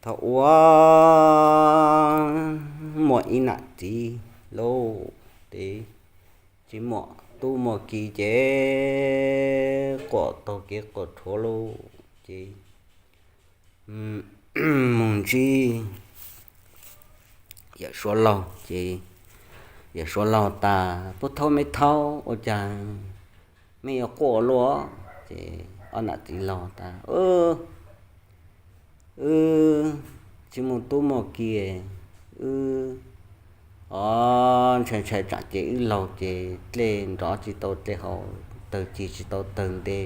Thaum ub muaj ib nam txiv lauj, ces tsis muaj tub muaj ki ces quaj taug kev quaj rhuav lauj, ces mus ntsib yawm suav laug ces yawm suav laug tas, Pub thaub, meb thaub, ua cas meb yuav quaj luaj? Ces ob nam txiv laug tas, Wb tsis muaj tub muaj ki, wb, o, ntshai ntshai tsam ces wb laug ces dlej nrov tsis tau dlej haus, tawg ci tsis tau tawg ntej,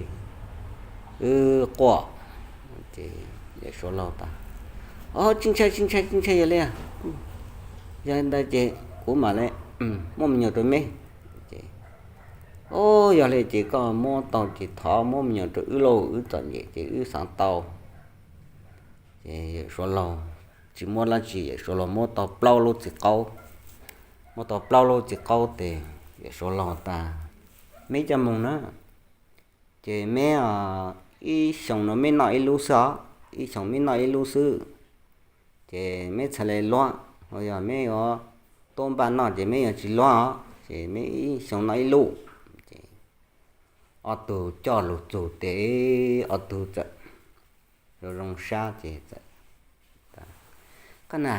wb quaj. Ces yawm suav laug tas, O, tsis ntshai, tsis ntshai, tsis ntshai, yog li, yog li ntawd ces kuv mam li muab me nyuam rau meb. Ces, O, yog li ces koj muab tau ces thov muab me nyuam rau wb lauj, wb txom nyem ces wb xav tau. Ces yawm suav laug tsis muab dab tsi, yawm suav laug muab tau plaub lub txiv qaub. Muab tau plaub lub txiv qaub ces yawm suav laug tas, Meb coj moog na, ces meb ib xyoos no meb noj ib lub xwb os, ib xyoos meb noj ib lub xwb, ces meb txhaj le luab, yog meb yuav tuab npaj noj ces meb yuav tsis luab os, ces meb ib xyoos noj ib lub. Ces ob tug coj lug txug tes, ob tug txawm zoo zoo sab ces txawm, Qab na,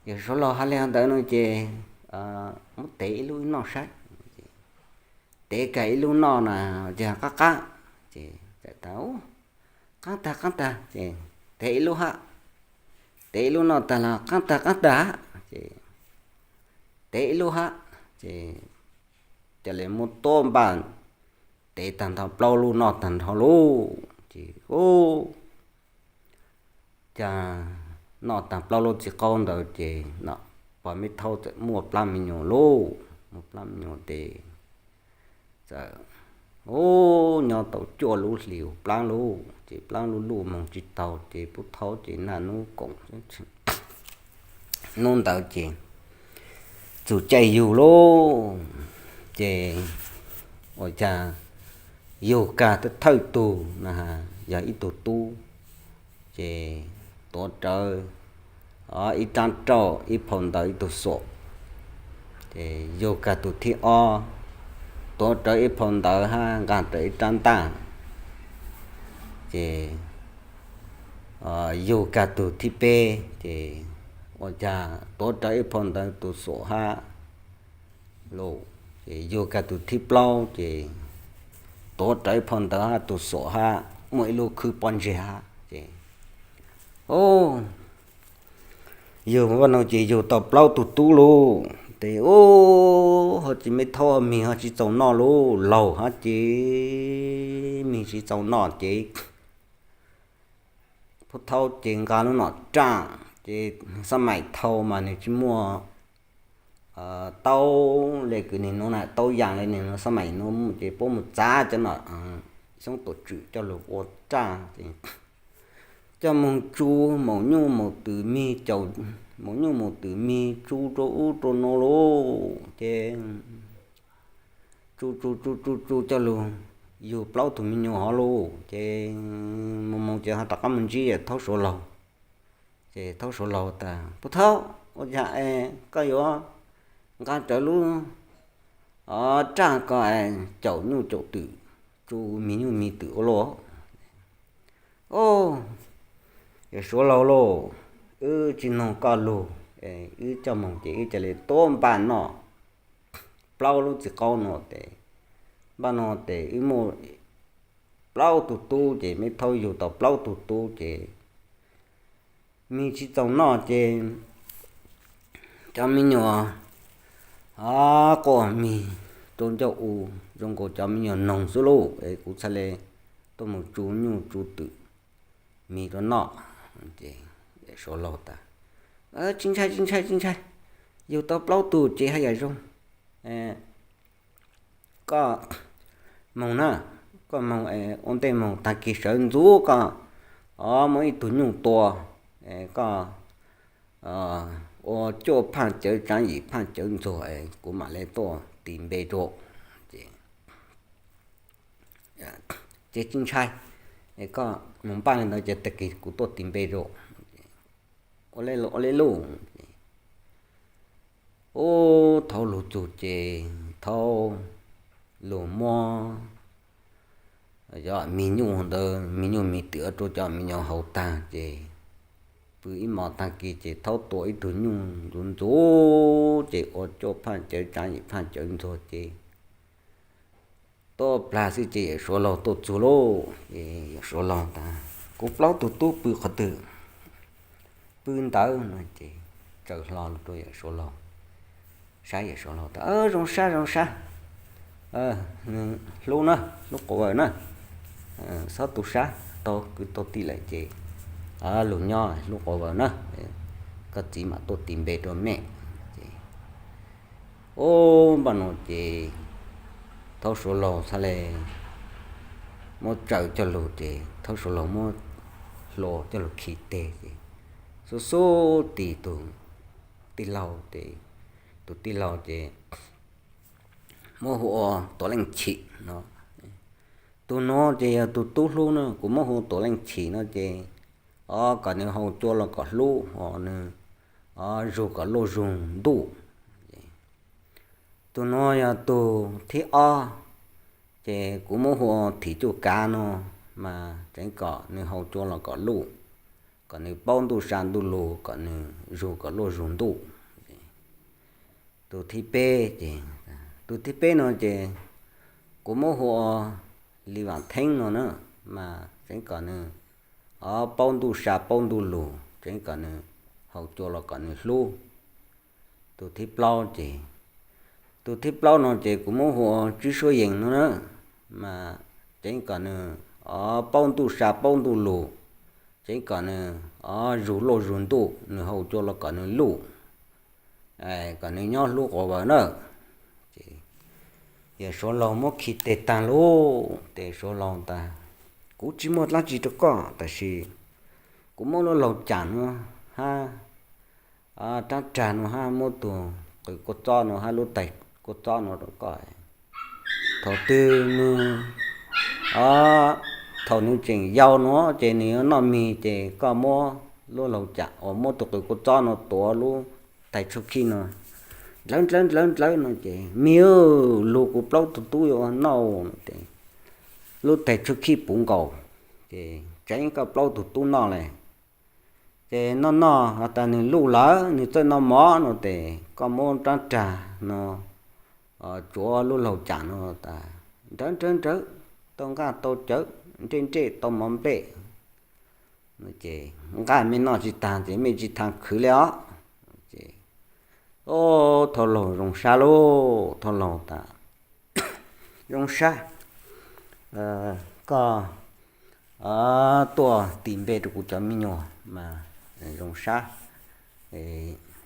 yawm suav laug has le ntawd no ces muab tev ib lub noj saib. Tev kag ib lub noj na, ces qab qab, ces txawm tas, Qaab tag qaab tag, ces tev ib lub hab. Tev ib lub noj tag los qaab tag qaab tag, ces tev ib lub hab, ces ca le muab tuab npaj tev tag nrho plaub lub noj tag nrho lauj, ces ca noj tag plaub lub txiv qaub ntawd ces pog meb thaub txawm muaj plaab me nyuam lauj, muaj plaab me nyuam tes txawm, u, nyob tau cuaj lub hlis plaab lauj, ces plaab lub luj moog tsis taug ces pub thaub ces naj nub koom, nub ntawd ces txug caij yug lauj, ces ua cas yug kag thawj tug na, yog ib tug tub, ces tuav rawv ib raab rauj ib phau ntawv ib tug xuam, ces yug kag tug thib ob, tuav rawv ib phau ntawv hab nqaa rawv ib raab ntaj, ces yug kag tug thib peb ces ua cas tuav rawv ib phau ntawv tug xuam hab lauj, ces yug kag tug thib plaub ces tuav rawv ib phau ntawv hab tug xuam hab muaj ib lub khwb pob ntseg hab, ces yug vaj no ces yug tau plaub tug tub lauj, ces u, ho tsis, meb thaub ho mig ho tsis txaus noj lauj, laug hab ces mig tsis txaus noj ces pub thaub ces nqa lub nom raaj, ces xab maim thaud mas nws tsis muaj taub le kws niaj hnub na, taub yaas le niaj hnub, xab maim nuav ces puab mus txav cov nom xyoob tuam tswm coj lug ua raaj, coj moog tsu maum nyuj maum twm mig, caum maum nyuj maum twm mig tsu rua ub rua nuav lauj, ces tsu tsu tsu tsu tsu coj lug yug plaub tug me nyuam hov lauj, ces mus mus ces ho rov qab mus ntsib thaub suav laug. Ces thaub suav laug tas, Pub thaub, ua cas es koj yuav nqa rawv lub raaj ko caum nyuj caum twm, tsu mis nyuj mis twm ua luaj? Yog suav laug lauj, wb tsis noog koj lug, wb coj moog ces wb ca le tuab npaj noj plaub lub txiv qaub nuav tes, npaj no tes wb muaj plaub tug tub ces meb thaub yug tau plaub tug tub ces mig tsis txaus noj ces cov me nyuam quaj mig rua ncauj u zoo nkaus cov me nyuam noog xwb lauj, es kuv txhaj le tuaj mus tsu nyuj tsu twm mis rua noj. Ces suav laug tas, Tsis ntshai, tsis ntshai, tsis ntshai, yug tau plaub tug ces haj yam zoo. Koj moog na, koj moog ua ntej moog, taag kis sawv ntxuv koj muab ib tug nyuj tua, koj ua cuaj phaaj cawv tsaav yim phaaj cawv ntxuag, kuv mam le tuaj tis npe rua. Ces tsis ntshai, koj moog npaj le ntawd ces taag kis kuv tuaj tis npe rua. ua li lauj, ua li lauj. Ub, thaum lug txug ces thaum lug muab cov me nyuj ntawd, me nyuj me twm rau cov me nyuam haus tag ces pw ib hmos tag kis ces thaum tua ib tug nyuj ntxuv ntxuv ces ua cuaj phaj cawv, tsaav yim phaj cawv ntxuag ces tuaj plag xwb ces Yawm Suav laug tuaj txug lauj. Yawm Suav laug tas, kuv plaub tug tub pw qhov twg? Pw ntawd no ces tsaws hlo rau Yawm Suav laug saib. Yawm Suav laug tas, zoo sab zoo sab, hlub na, hlub quas vawm na, txhob tu sab, tau kwv tau tij lawm ces lug nyob hlub quas vawm na, koj txiv mam tuaj tis npe rau mej. Ces ub, npaj no ces thaum Suav laug txhaj le muab tsaws coj lug ces thaum Suav laug muab hlua coj lug khi teg ces xub xub tis tus tij laug ces tus tij laug ces muab hu ua Tuam Leej Chim no. Tus no ces yog tus tub hlub na, kuv muab hu Tuam Leej Chim no ces, o, kom nws haus cua los kom hlub, o, nws, o, zug kom luaj zug ntuj. Tus no yog tus thib ob, ces kuv muab hu ua Thim Cuj Kav no, mas tseev kom nws haus cua los kom luj, kom nws paub ntuj sa ntuj lug, kom nws zug kom luaj zug ntuj. Tus thib peb ces, tus thib peb no ces kuv muab hu ua Lis Vam Theeb no na, mas tseev kom nws, o, paub ntuj sa paub ntuj lug, tseev kom nws haus cua los kom nws hlub. Tus thib plaub ces, tus thib plaub no ces kuv muab hu ua Tswb Suab Yees no na, mas tseev kom nws, o, paub ntuj sa paub ntuj lug, tseev kom nws, o, zug luaj zug ntuj, nws haus cua los kom nws luj, kom nws nyob hlub quas vawm na. Ces yawm Suav laug muab khi teg taag lauj, ces Suav laug tas, kuv tsis muaj dlaab tsi rau koj, tab sis kuv muab lub laug cam no hab, o, rab rag no hab, muab tug qws kua txob no hab, lub tais kua txob no rau koj. Thaum twg nws, o, thaum nws tseem yau no ces nws yuav noj mis ces koj muab lub laug cam uas muab tug qws kua txob no tuav lub tais tshuab khib no dlawb dlawb dlawb dlawb no ces, mis, lug kuv plaub tug tub yuav noj no ces lub tais tshuab khib puv nkaus, ces tseev koj plaub tug tub noj le. Ces noj noj has tas nws luj lawm, nws txawj noj mov no ces koj muab rab rag no, o, tsuav lub laug cam no tas nrawv nrawv nrawv, tau nqaj tau cawv, nrej nrej tau mov nplej. Ces nqaj mej noj tsis taag ces mej tsis taag khwv le os. Ces, o, thauj laug zoo sab lauj, thauj laug tas, zoo sab, koj tuaj tis npe rau kuv cov me nyuam mas zoo sab,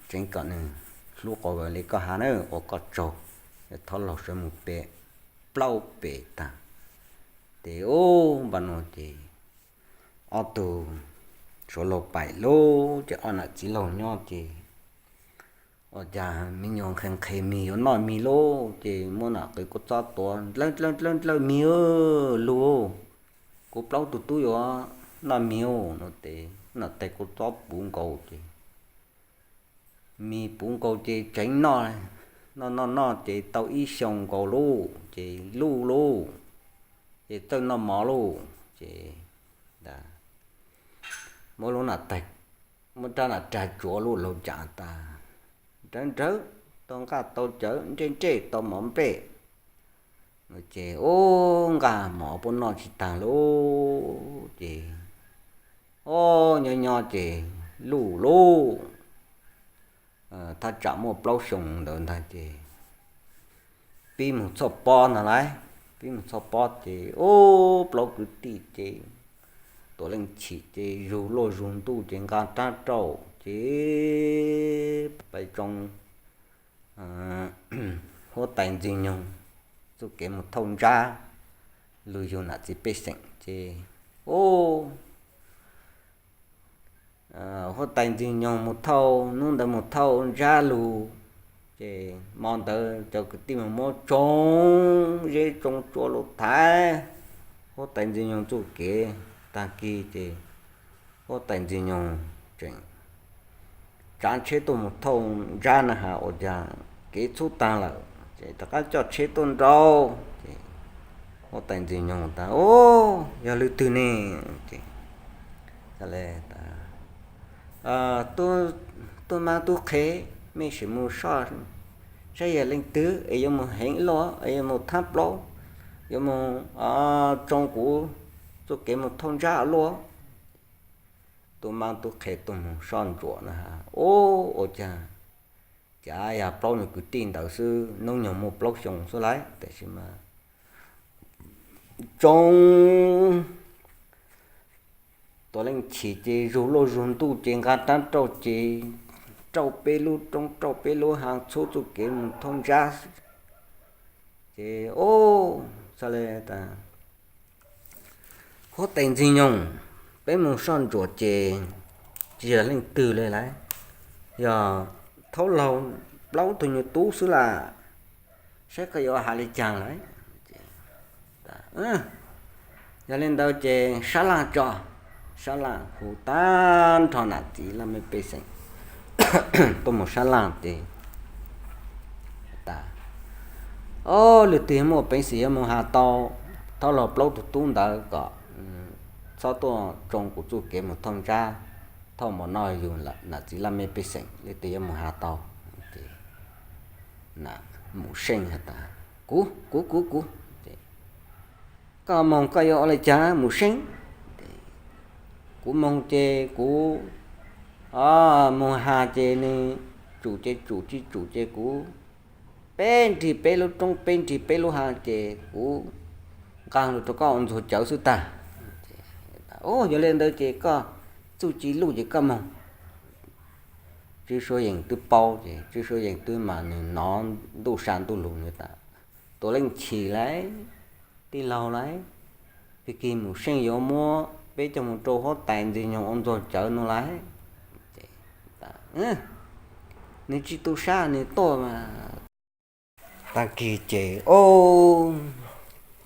tseev kom nws hlub quas vawm le koj has na, ua koj tsaug. Thauj laug sawv mus pe plaub pe taag. Ces ub, npaj no ces ob tug Suav laug pais lauj, ces ob nam txiv laug nyob ces ua cas me nyuam nqhis nqhis mis yuav noj mis lauj, ces muab nam qws kua txob tuav dlawb dlawb dlawb dlawb, mis, lug, kuv plaub tug tub yuav noj mis no ces nam tais kua txob puv nkaus ces mis puv nkaus ces tseev noj, noj noj noj ces tau ib xyoos nkaus lauj ces luj lauj, ces txawj noj mov lauj ces muab lub nam tais, muab rab nam rag tsuav lub laug cam tas nrawv nrawv, tau nqaj tau cawv, nrej nrej tau mov nplej. Ces ub, nqaj mov puab noj tsis taag lauj, ces ub, nyob nyob ces luj lauj. Thaj tsam muaj plaub xyoos ntawd ntag ces pib mus txhoj pob ntag lauj, pib mus txhoj pob ces ub, plaub kwv tij ces Tuam Leej Chim ces zug luaj zug ntuj ces nqa rab rauj ces pais tsoo huab tais Ntxwg Nyoog txuj kev mus thauj ntsab lug yug nam txiv pej xeem ces ub, huab tais Ntxwg Nyoog mus thauj, hnub ntawd mus thauj ntsab lug, ces hmo ntawd cov kwv tij mus muab tsoo zeb tsoo tsua lug thaiv huab tais Ntxwg Nyoog txuj kev. Tag kis ces huab tais Ntxwg Nyoog tseem tsav tsheb tuaj mus thauj ntsab na has ua cas kev txhub taag lawm ces rov qab coj tsheb tuaj nrau. Ces huab tais Ntxwg Nyoog tas, O, yog leej twg ne? Ces, Tub maab tub qhe, mej sim mus soj saib yog leej twg es yuav mus heev luaj es yuav mus thaab plaub, yuav mus tsoo kuv txuj kev mus thauj ntsab luaj. Tub maab tub qhe tuaj mus soj ntsuam na has, O, ua cas, cas yog plaub nws kwv tij ntawd xwb, nub nyoog muaj plaub xyoo xwb lawm tab sis mas tsoo Tuam Leej Chim ces zug luaj zug ntuj ces nqa rab rauj ces rauj peb lub roob rauj peb lub haav txhub txuj kev mus thauj ntsab. Ces, O, txhaj le tas, Huab tais Ntxwg Nyoog, peb mus soj ntsuam ces tsis yog leej twg le lawm, yog thaub laug plaub tug nyuag tub xwb lawm, saib koj yuav has le caag lawm. Yog le ntawd ces sab laj tso. Sab laj hu tag nrho nam txiv laj mej pej xeem tuaj mus sab laj ces tas, O, leej twg muaj peev xwm yuav mus has tau thaub laug plaub tug tub ntawd kom txhob tuaj tsoo kuv txuj kev mus thauj ntsab, thauj mov noj yug nam txiv laj mej pej xeem, leej twg yuav mus has tau? Ces Mus Seej has tas, Kuv, kuv, kuv, kuv. Koj moog koj yuav ua le caag Mus Seej? Kuv moog ces kuv moog has ces nws tsum ces tsum, tsis tsum ces kuv peb nrig peb lub roob peb nrig peb lub haav ces kuv nqaa lug rau koj ua ntxuag cawv xwb tag. Yog le ntawd ces koj txuj ci luj ces koj moog. Tswb Suav Yeem twb paub ces Tswb Suav Yeem twb mas nws nov ntuj sa ntuj lug nws tas, Tuam Leej Chim lauj, tij laug lauj, pig kig Mus Seej yuav muab peb coj mus rau huab tais Ntxwg Nyoog ua ntxuag cawv no lauj. Nws tsis tu sab nws tuaj mas. Tag kis ces, o,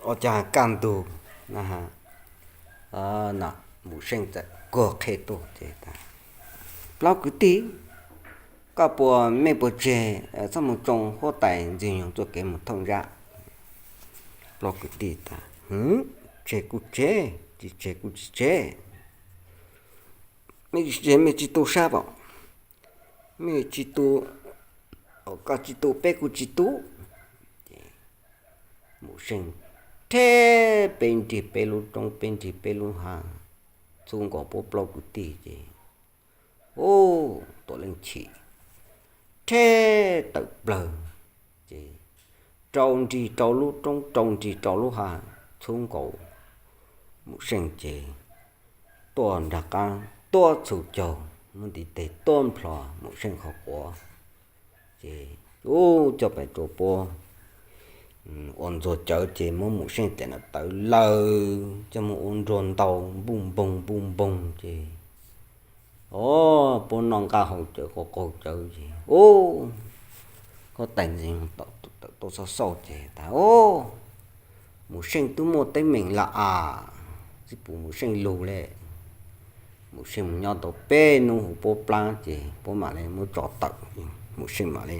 ua cas kaj ntug na, Mus Seej txawm kuag qhe tuaj ces tas, Plaub kwv tij, koj puas, mej puas tseg txhob mus tsoo huab tais Ntxwg Nyoog txuj kev mus thauj ntsab? Plaub kwv tij tas, Tseg kuj tseg, tsis tseg kuj tsis tseg. Mej tsis tseg mej tsis tu sab pom, mej tsis tu, koj tsis tu peb kuj tsis tu. Ces Mus Seej rheb peb nrig peb lub roob peb nrig peb lub hav, txhub nkaus puab plaub kwv tij ces, u, Tuam Leej Chim rheb tawm plawg ces rau nrig rau lub roob rau nrig rau lub hav txhub nkaus Mus Seej ces tuaj nraag qaab tuab txhum caug, muab ntiv teg tuab nplho Mus Seej qhov quav ces, u, coj pais rua puab ua ntxuag cawv ces muab Mus Seej tes no tawv lawm coj muab ua nruag ntau npuj npoog npuj npoog ces, o, puab noj nqaj haus cawv qaug qaug cawv ces, u, huab tais Ntxwg Nyoog tawm tuaj xauj xauj ces tas, u, Mus Seej twb muaj teeb meem lawm as, tsi pum Mus Seej lug le. Mus Seej mus nyob tau peb nub huv puab plab ces puab mam le muab tso tawm. Mus Seej mam le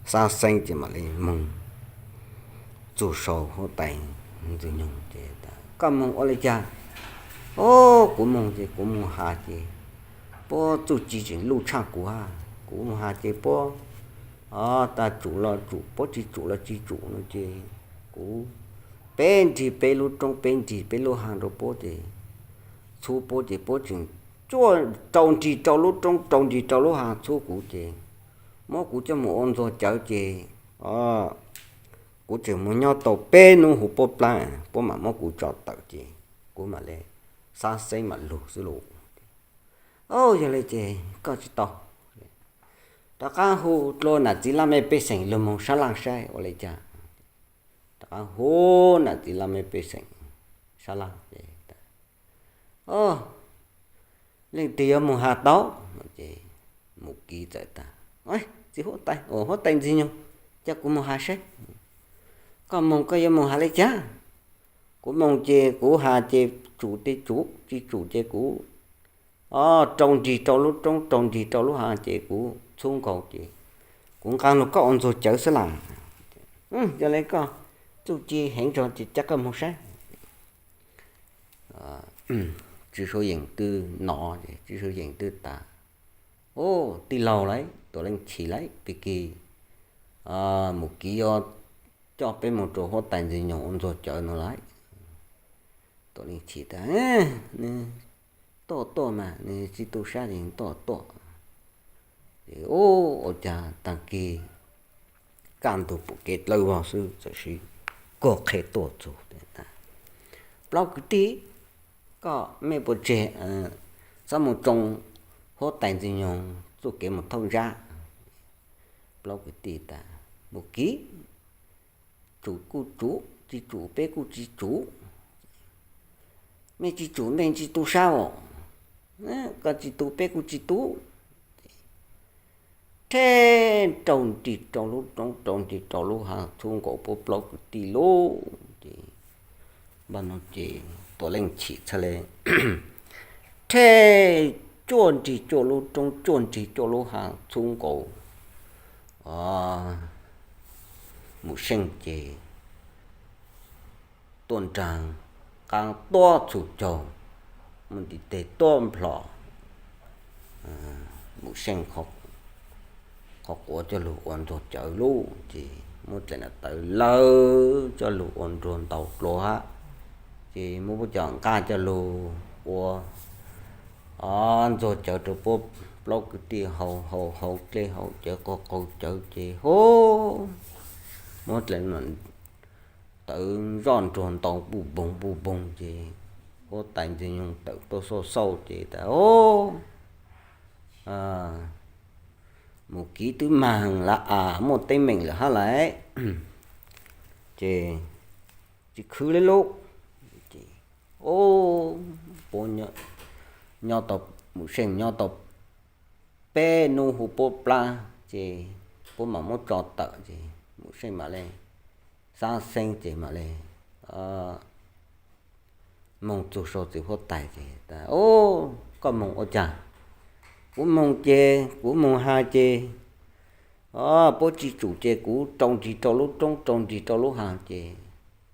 xaab xeeb ces mam le moog txug sau huab tais Ntxwg Nyoog ces tas, Koj moog ua le caag? O, kuv moog ces kuv moog has ces puab txuj ci tseem luj tshaj kuv hab. Kuv moog has ces puab, o, tas tsum los tsum, puab tsis tsum los tsis tsum no ces kuv peb nrig peb lub roob peb nrig peb lub hav rau puab ces txhub puab ces puab tseem cuaj rau nrig rau lub roob rau nrig rau lub hav txhub kuv ces muab kuv coj mus ua ntxuag cawv ces, o, kuv tseem mus nyob tau peb nub huv puab plab puab mam muab kuv tso tawm ces kuv mam le xaab xeeb mam lug xwb lauj. O, yog le ces koj tsis tau. Rov qaab hu dlua nam txiv laj mej pej xeem lug moog sab laj saib ua le caag. Rov qaab hu nam txiv laj mej pej xeem sab laj ces, o, leej twg yuav moog has tau? Ces Mus Kiv txawm tas, Txiv huab tais, huab tais Ntxwg Nyoog, ca kuv moog has saib. Koj moog koj yuav moog has le caag? Kuv moog ces kuv has ces tsum ces tsum, tsis tsum ces kuv rau nrig rau lub roob, rau nrig rau lub hav ces kuv txhub nkaus ces kuv nqa los koj ua ntxuag cawv xwb las. Yog li koj txuj ci heev zog ces coj koj mus saib. Tswv Suav Yeem twb nov, Tswv Suav Yeem twb tas, Au, tij laug lauj, Tuam Leej Chim lauj, pig kig, mus kiv yuav coj peb mus rau huab tais Ntxwg Nyoog ua ntxuag cawv no lauj. Tuam Leej Chim tas, Nws tuaj tuaj mas, nws tsis tu sab ces tuaj tuaj. Ces ua cas tag kis kaj ntug pom kev dlawb vog xwb txawm sib kuag qhe tuaj txug. Plaub kwv tij, koj mej puas tseg, xab mus tsoo huab tais Ntxwg Nyoog txuj kev mus thauj ntsab. Plaub kwv tij tas, Mus kiv, tsum kuj tsum, tsis tsum peb kuj tsis tsum. Mej tsis tsum mej tsis tu sab os, koj tsis tu peb kuj tsis tu. Rhe rau nrig rau lub roob, rau nrig rau lub hav, txhub nkaus puab plaub kwv tij lauj ces, npaj no ces Tuam Leej Chim txhaj le rhe cuaj nrig cuaj lub roob, cuaj nrig cuaj lub hav, txhub nkaus Mus Seej ces tuaj nraag qaab tuab txhum caug, muaj ntiv teg tuab nplhom. Mus Seej qhov quav coj lug ua ntxuag cawv lauj ces muab dlaim no tawv lawv coj lug ua nruag ntau dlua hab, ces muab puab cov nqaj coj lug ua ntxuag cawv rau puab plaub kwv tij haus, haus haus dlej haus cawv qaug qaug cawv ces hub, muab dlaim no tawv zoj nruag ntau puj boog puj boog ces huab tais Ntxwg Nyoog tawm tuaj xauj xauj ces tas, Mus kiv twb mag lawm as, muaj teeb meem lawm hab lauj. Ces tsis khwv li lauj. Ces puab nyob tau, Mus Seej nyob tau peb nub huv puab plab ces puab mam muab tso tawm ces Mus Seej mam le xaab xeeb ces mam le moog txug sau txiv huab tais ces tas, Koj moog ua caag? Kuv moog ces kuv moog has ces puab tsis tsum ces kuv rau nrig rau lub roob, rau nrig rau lub hav ces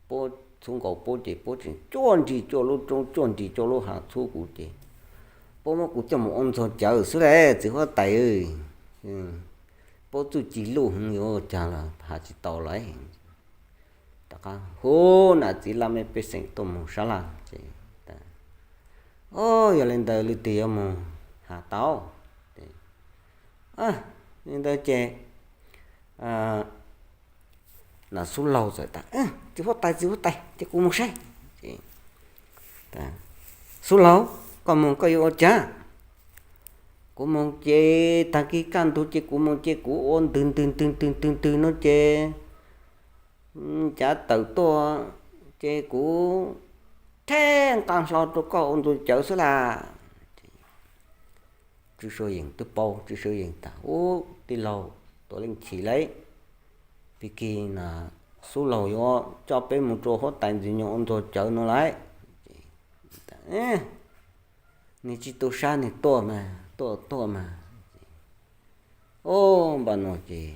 puab txhub nkaus puab ces puab tseem cuaj nrig cuaj lub roob, cuaj nrig cuaj lub hav txhub kuv ces puab muab kuv coj mus ua ntxuag cawv xwb lauj txiv huab tais. Puab txuj ci luj heev yuav ua caag los has tsis tau lauj. Tom qab hu nam txiv laj mej pej xeem tuaj moog sab laj ces, Yog le ntawd leej twg yuav moog has tau? Le ntawd ces na Xub Laug txawm tas, Txiv huab tais, txiv huab tais, ces kuv moog saib. Xub Laug, koj moog koj yuav ua caag? Kuv moog ces taag kis kaj ntug ces kuv moog ces kuv ua ntwg ntwg ntwg ntwg ntwg ntwg no ces cav tawm tuaj ces kuv rhe nqaa hlo rau koj ua ntxuag cawv xwb las. Tswv Suav Yeem twb paub, Tswv Suav Yeem tas, Ub, tij laug Tuam Leej Chim lauj, pig kig na, Xub Laug yuav coj peb moog rau huab tais Ntxwg Nyoog ua ntxuag cawv no lauj. Nwg tsis tu sab nwg tuaj mas, tuaj tuaj mas. Ub, npaum no ces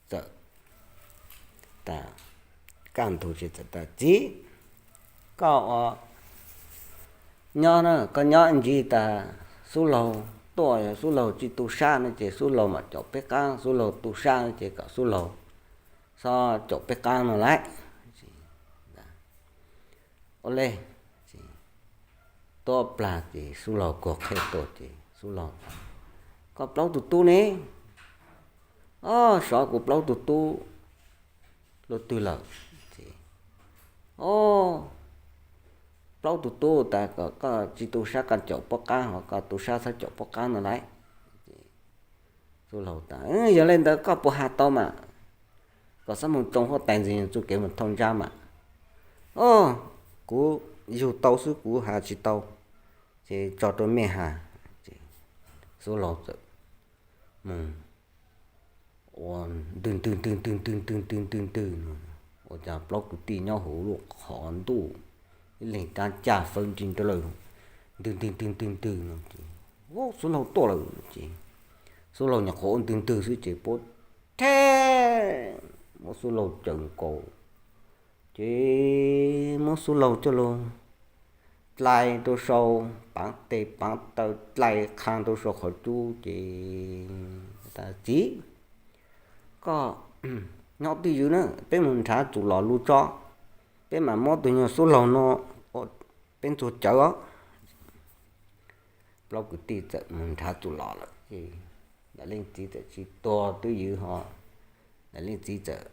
txawm tas, kaj ntug ces txawm tas, Txiv, koj ua nyob na, koj nyob ib ntsis tas Xub Laug tuaj, yog Xub Laug tsis tu sab no ces Xub Laug mam caum peb qaab, Xub Laug tu sab no ces kom Xub Laug xob caum peb qaab no lauj. Ua le, tuab plag ces Xub Laug kuag qheb tuaj ces Xub Laug tas, Koj plaub tug tub ne? Ob, sov kuv plaub tug tub lub twg lawm? Ces, Ob, plaub tug tub tas kom koj tsis tu sab koj caum puab qaab, ho koj tu sab txhob caum puab qaab no lauj. Xub Laug tas, Yog le ntawd koj puas has tau mas? Koj xob moog tsoo huab tais Ntxwg Nyoog txuj kev moog thauj ntsab mas. Ob, kuv yug tau xwb kuv has tsis tau, ces tso rau mej has. Xub Laug txawm moog ua ntwg ntwg ntwg ntwg ntwg ntwg ntwg ntwg ntwg, ua cas plaub kwv tij nyob huv lub qhov ntuj ib leeg rab caj fawb nti nrab lawm, ntwg ntwg ntwg ntwg ntwg no ces, Xub laug tuaj lawm ces, Xub laug nyuam qhuav ua ntwg ntwg xwb ces puab theb muab Xub laug caws nkaus ces muab Xub laug coj lug dlai rau sau, paav tes paav taw dlai qha rau sau qhov cub ces, Txiv, koj nyob twj ywm na, peb mus nrhav txuj lom lug tso, peb mam muab tug nyuag Xub laug no peb ntxuag cawv os. Plaub kwv tij txawm mus nrhav txuj lom lawm ces, Nam Leej txiv txawm tsis tuag twj ywm ho, Nam Leej txiv txawm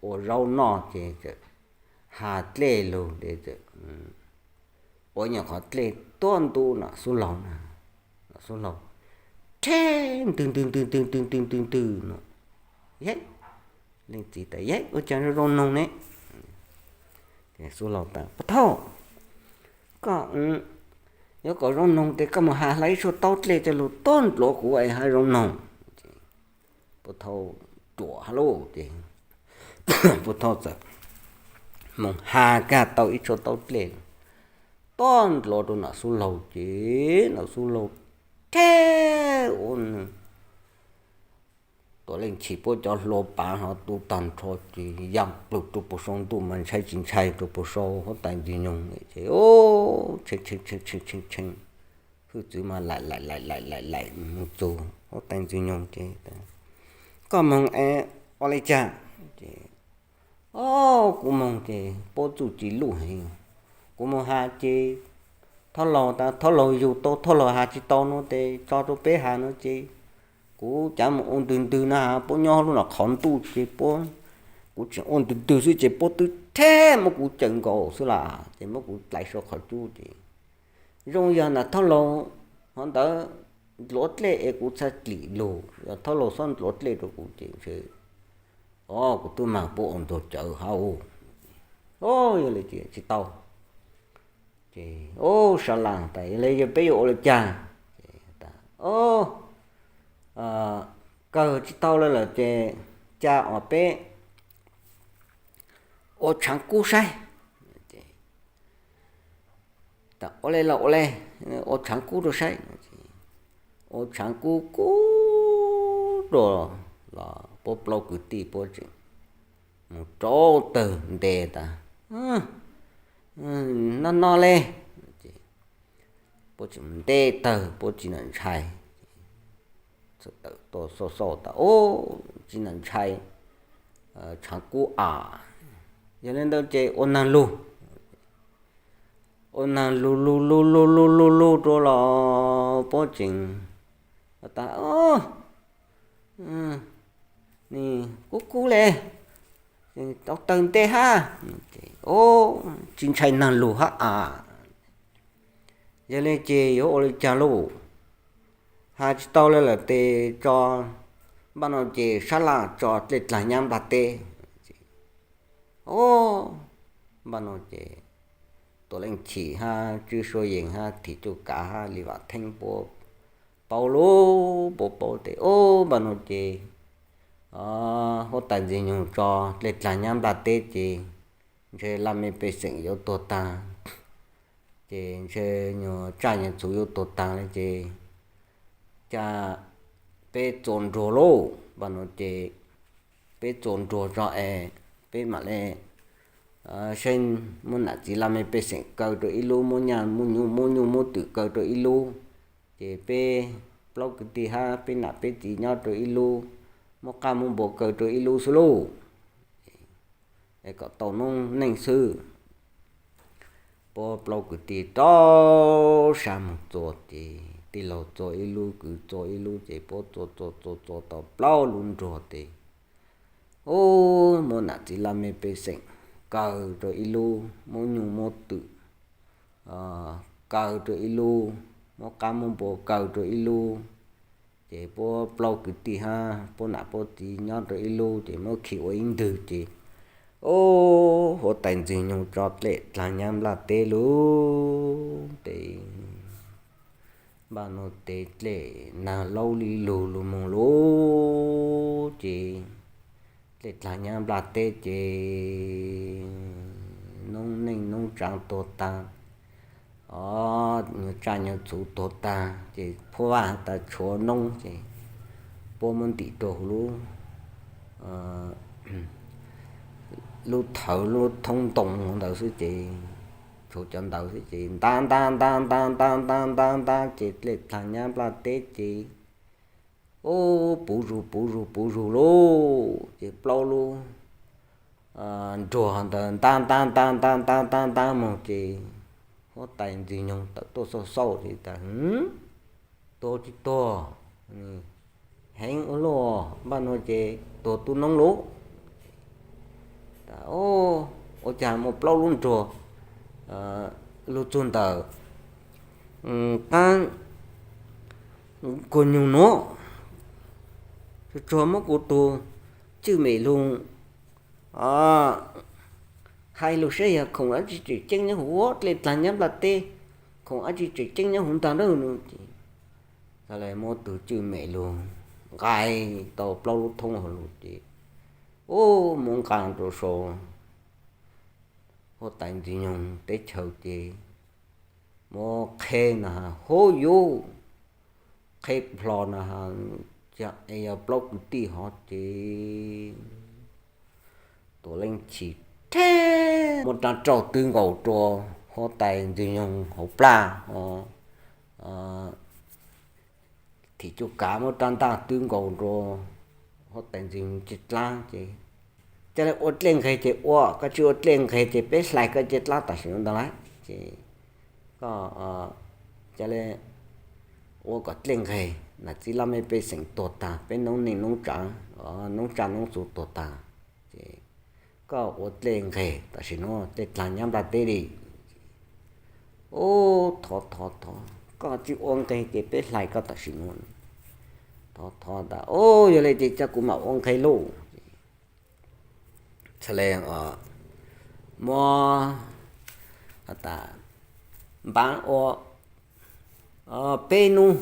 ua zaub noj ces txawm has dlej lug ces txawm ua nyuag qhov dlej tuab ntub Nom Xub laug na, Nom Xub laug theb ntwg ntwg ntwg ntwg ntwg ntwg ntwg ntwg no, Yeb, Leej txiv tas, Yeb, ua caag zoo zoo noog ne? Xub laug tas, Puab thauj, koj yuav kom zoo noog tes koj mus has hla ib tshuaj taub dlej coj lug tuab ntxuav kuv es has zoo noog. Puab thauj ruam hab lauj ces, Puab thauj txawm mus has kag tau ib tshuaj taub dlej tuab ntxuav rau Nom Xub laug ces Nom Xub laug theb ua nwg Tuam Leej Chim puab cov hlua paav hov tu tag nrho ces ya plug rau puag saum ntuj mas ntshai tsis ntshai rau puag saum huab tais Ntxwg Nyoog ces, tshee tshee tshee tshee tshee, hwj txwv mas laim laim laim laim laim laim mus txug huab tais Ntxwg Nyoog ces, Koj moog es ua le caag? Ces, O, kuv moog ces puab txuj ci luj heev. Kuv moog has ces thab laug tas, thab laug yug tau, thab laug has tsis tau no tes tso rau peb has no ces kuv cav mus ua ntwg ntwg na has, puab nyob lub no qhov ntuj ces puab, kuv tseem ua ntwg ntwg xwb ces puab twb theb muab kuv cawm nkaus xwb las ces muab kuv dlai sau qhov cub ces zoo yog nam thab laug hov ntawd ntxuav dlej es kuv txhaj dim lug, yog thab laug xob ntxuav dlej rau kuv ces ntshe, o, kuv twb mag puab ua ntxuag cawv hab. O, yog le ces tsis tau. Ces, o, sab laj tas, Yog le yog peb yuav ua le caag? Kawg tsis tau le lawm ces ca os peb ua tshaav kub saib. Tas, Ua le los ua le, ua tshaav kub rau saib. Ua tshaav kub kub rau los puab plaub kwv tij puab tseem mus rau tawg nte tas, No no le. Puab tseem nte tawg puab tsis nam ntshai. Txawm tawm tuaj xauj xauj tas, Tsis nam ntshai tshaav kub as. Yog le ntawd ces ua naag lug. Ua naag lug lug lug lug lug lug lug rau los puab tseem tas, Kub kub le, tau tawg nte hab. Tsis ntshai naag lug hab as. Yog le ces yuav ua le caag lauj? Has tsis tau le lawm tes tso, npaaj no ces sab laj tso dlej dlaag nyab nplaj teb. O, npaaj no ces Tuam Leej Chim hab Tswb Suav Yees hab Thim Cuj Kav hab Lis Vam Theeb puab paub lug, puab paub tes, o, npaaj no ces huab tais Ntxwg Nyoog tso dlej dlaag nyab nplaj teb ces ntshe laj mej pej xeem yuav tuag taag, ces ntshe nyuag tsaj nyuag txhuv yuav tuag taag le ces ca peb txua nruag lauj. Npaaj no ces peb txua nruag tso es peb mam le saib muab nam txiv laj mej pej xeem kaw rau ib lub, muab nyaj muab nyuj muab nyuj muab twm kaw rau ib lub, ces peb plaub kwv tij hab peb nam peb txiv nyob rau ib lub, muab qab muab npua kaw rau ib lub xwb lauj, es kom tau noob neej xwb. Puab plaub kwv tij rau sab moog txua ces tij laug txua ib lub kwv txua ib lub ces puab txua txua txua txua tau plaub lub nruag tes, u, muab nam txiv laj mej pej xeem kaw rau ib lub, muab nyuj muab twm kaw rau ib lub, muab qab muab npua kaw rau ib lub, ces puab plaub kwv tij hab puab nam puab txiv nyob rau ib lub ces muab khi ua ib ntwg ces, u, huab tais Ntxwg Nyoog tso dlej dlaag nyab nplaj teb lug tes, npaaj no tes dlej naag laub li lug lug moog lug ces dlej dlaag nyab nplaj teb ces noob neej noob tsaav tuag taag, Os, nyuag tsaj nyuag txhuv tuag tag ces phuab vaj tas tshuav noob ces puab muab ntim rau huv lub, lub thawv lub thoob ntoo ntawd xwb ces tshuav cov ntawd xwb ces ntab ntab ntab ntab ntab ntab ntab ntab ces dlej dlaag nyab nplaj teb ces ub puv zug puv zug puv zug lauj ces plaub lub nruas ntawd ntab ntab ntab ntab ntab ntab ntab moog ces huab tais Ntxwg Nyoog tawm tuaj xauj xauj ces tas, Tuag tsis tuag? Heev ua luaj, npaj nuav ces tuag tub noob lauj. Ua cas muaj plaub lub nruas lug txug ntawm qaab kuag nyuj nuav, tsuag tsuag muab kuv tug cwj mem lug hais lug saib yog khoom dlaab tsi tseem ceeb nyob huv dlej dlaag nyab nplaj teb, khoom dlaab tsi tseem ceeb nyob huv ntag na. Ces txhad le muab tug cwj mem lug nqaa tau plaub lub thoob hauv lug ces ub muab nqaa rua sau huab tais Ntxwg Nyoog teb chaws ces muab qheb na has, huv yuv, qheb plho na has, ca es yog plaub kwv tij hov ces tuam leej chim rheb muab rab rauj twb nkaus rua huab tais Ntxwg Nyoog hauv plaj, thim cuj kav muab rab ntaj twb nkaus rua huab tais Ntxwg Nyoog dlej dlaab ces, Ca le ua dlej nqeg ces ua, koj tsi ua dlej nqeg ces peb hlais koj dlej dlaab tam sim no ntag lauj. Ces koj ca le ua kom dlej nqeg, nam txiv laj mej pej xeem tuag tag, peb noob neej noob tsaav, noob tsaj noob txhuv tuag tag, ces koj ua dlej nqeg tam sim no, dlej dlaag nyab nplaj teb li. Ub, thov thov thov, koj tsi ua nqeg ces peb hlais koj tam sim no. Thov thov tas, Ub, yog le ces ca kuv mam ua nqeg lauj. Txhad le muab tas, Npav ua peb nub.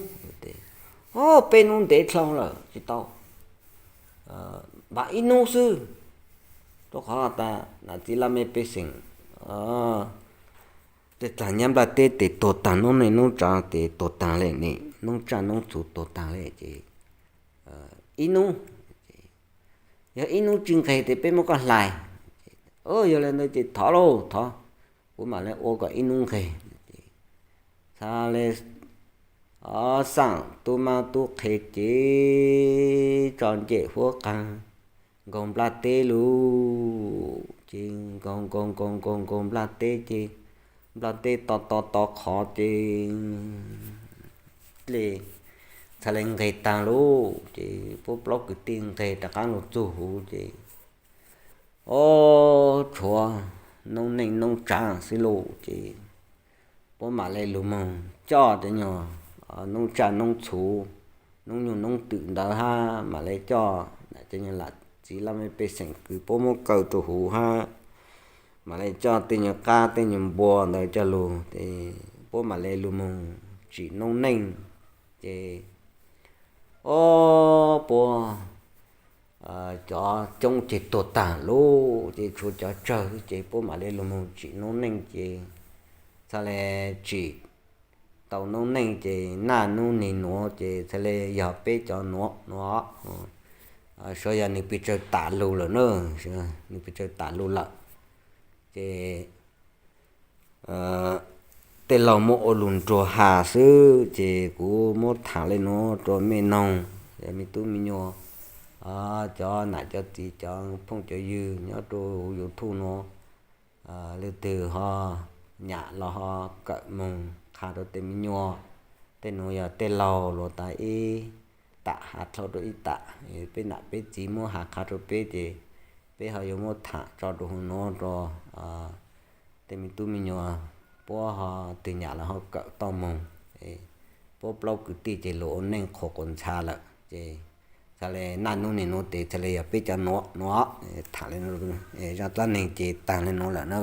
Ub, peb nub ntev dlhau lawm tsi tau, npav ib nub xwb. Rua qhov tas nam txiv laj mej pej xeem dlej dlaag nyab nplaj teb tes tuag taag, noob neej noob tsaav tes tuag taag le ne, noob tsaj noob txhuv tuag taag le ces ib nub, yog ib nub tsi nqeg tes peb muab koj hlais. Ub, yog le ntawd ces thov lauj, thov, kuv mam le ua kom ib nub nqeg. Txhad le xaam tub mab tub qhe ces tso ncej huab qaag nkaug nplaj teb lug ces nkaug nkaug nkaug nkaug nkaug nplaj teb ces nplaj teb to to to qhov ces dlej txhad le nqeg taag lauj ces puab plaub kwv tij nqeg rov qaab lug txug huv ces ub, tshuav noob neej noob tsaav xwb lauj ces puab mam le lug moog coj cov nyuag noob tsaj noob txhuv, noob nyuj noob twm ntawd hab mam le coj cov nyuag nam txiv laj mej pej xeem kws puab muab kaw rua huv hab mam le coj tej nyuag qab tej nyuag npua ntawd coj lug ces puab mam le lug moog tsim noob neej ces ub, puab cov coob ceg tuag taag lauj ces tshuav cov tsawg xwb ces puab mam le lug moog tsim noob neej ces txhad le tsim tau noob neej ces naj nub nwg nuav ces txhad le yog peb cov nuav nuav, saib yog nwg pes tsawg tas lug lawm na, nwg pes tsawg tas lug lawm ces tej laug muab ua lug nruag has xwb ces kuv muab thaam le nuav rua mej noog, me tub me nyuam, cov nam cov txiv cov phooj cov ywg nyob rua huv YouTube nuav, leej twg ho nyam los ho kawm moog qha rua tej me nyuam. Tej nuav yog tej laug luas tas ib tam has dlhau rua ib tam, peb nam peb txiv muab has qha rua peb ces peb ho yuav muab thaam tso rua huv nuav rua tej me tub me nyuam, puab ho twg nyam los ho kawm tau moog. Puab plaub kwv tij ces lug ua neej qhuas quas ntxha lawm ces txhad le naj nub nwg nuav tes txhad le yog peb cov nuav nuav, thaam le zaj dlaab neeg ces taag le nuav lawm na.